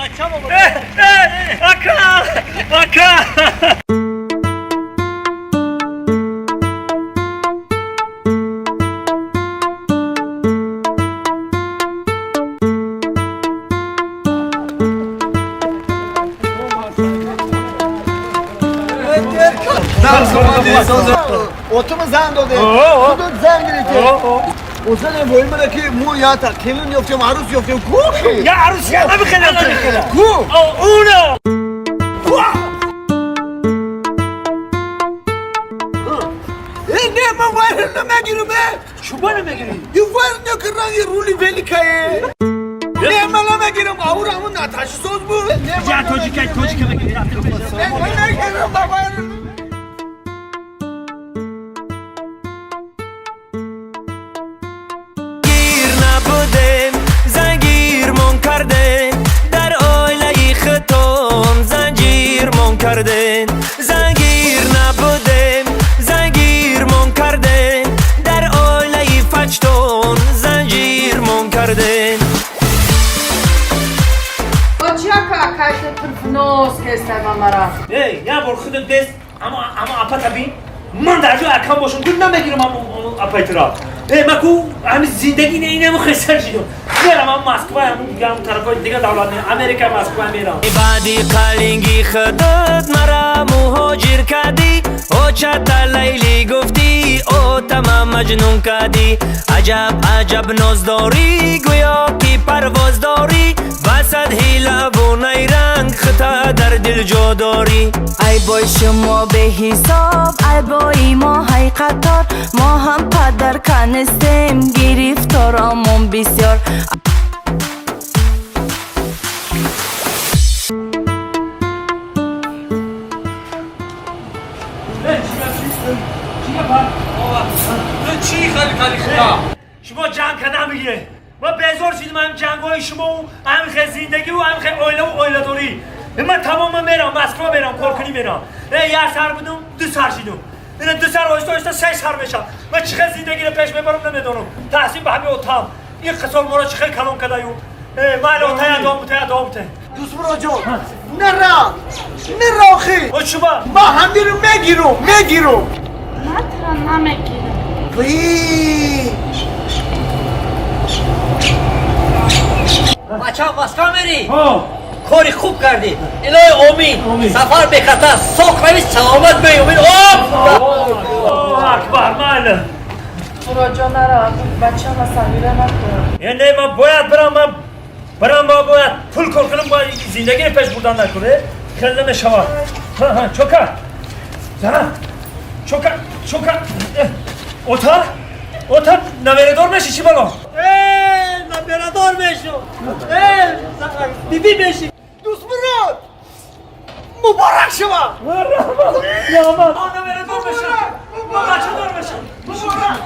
Ака! Ака! Отума зан доде. Худот зан гирифте. Озане воимара ки мо ята келин ёфтем, арӯс ёфтем. Ку хи? Я арӯс я намихелам. Ку? Уна! Э, не, ман вайра намегирам, э. Шумо намегирӣ? Ин вайра не ки ранги рули великае. Не, ман намегирам. Аур ҳамун наташисоз буд. Не, Я тоҷика, тоҷика мегирӣ. ман намегирам, ман вайра. Гир набудем, зангирмон кардем, дар оилаи хитон занҷирмон кардем. Зангир набудем, зангирмон кардем, дар оилаи фачтон занҷирмон кардем. Очака кайта турфнос кестай мамара. Эй, я бор худат бес, ама апа бин. Ман дар ҷои акам бошам, гул намегирам ама апай тура. Эй, ма ку ҳами зиндагӣ не инаму хесар шидам. Мерам ам Москва, ам дигар ам тарафҳои дигар давлат, Америка, Москва мерам. Баъди қалинги худат мара муҳоҷир кардӣ, очата Лайлӣ гуфтӣ, отама маҷнун кардӣ. Аҷаб аҷаб ноз дорӣ, гӯё ки парвоз дорӣ, васад ҳилаву найранг хита дар дил ҷо дорӣ. Ай бой шумо беҳисоб, ай бои мо ҳай қатор, мо ҳам падар канестем, гирифторомон бисёр. Чӣ хали хали худа? Шумо ҷанг карда мегире. Ма безор шидам ҳам ҷангҳои шумо, ҳам хе зиндагӣ ва ҳам хе оилаву оиладорӣ. Ман тамоман мерам, Москва мерам, коркунӣ мерам. Як сар будум, ду сар шидум. Ина ду сар оҳиста оҳиста се сар мешам. Ман чӣ хел зиндагиро пеш мебарам намедонам. Таҳсин ба ҳами отам. Ин қисол моро чӣ хел калон кардаю. Майли отая дом бутая дом бутая. Дӯстмуроҷон, нара, нара охи. О чуба? Ман ҳамиро мегирам, мегирам. Ман тура намегирам. Вии. Бача, Москва мерӣ? Ҳо. Кори хуб кардӣ. Илоҳи омин. Сафар бехатар, соқ равӣ, саломат биёй. Омин. Оп! Акбар, майли. Муроҷон нара, бачама сағира накун. Е, не, ман бояд бирам, ман бирам, ман бояд пул кор кунам, бояд зиндагиро пеш бурдан накун. Хел намешавад. Ҳа, ҳа, чока. Зана. Чока, чока. Ота? Ота намерадор меши чӣ бало? Э, намерадор мешу. Э, биби меши. Дӯстмурод, муборак шава. Раҳмат. Раҳмат. Ман намерадор мешам. Ман бачадор мешам. Муборак.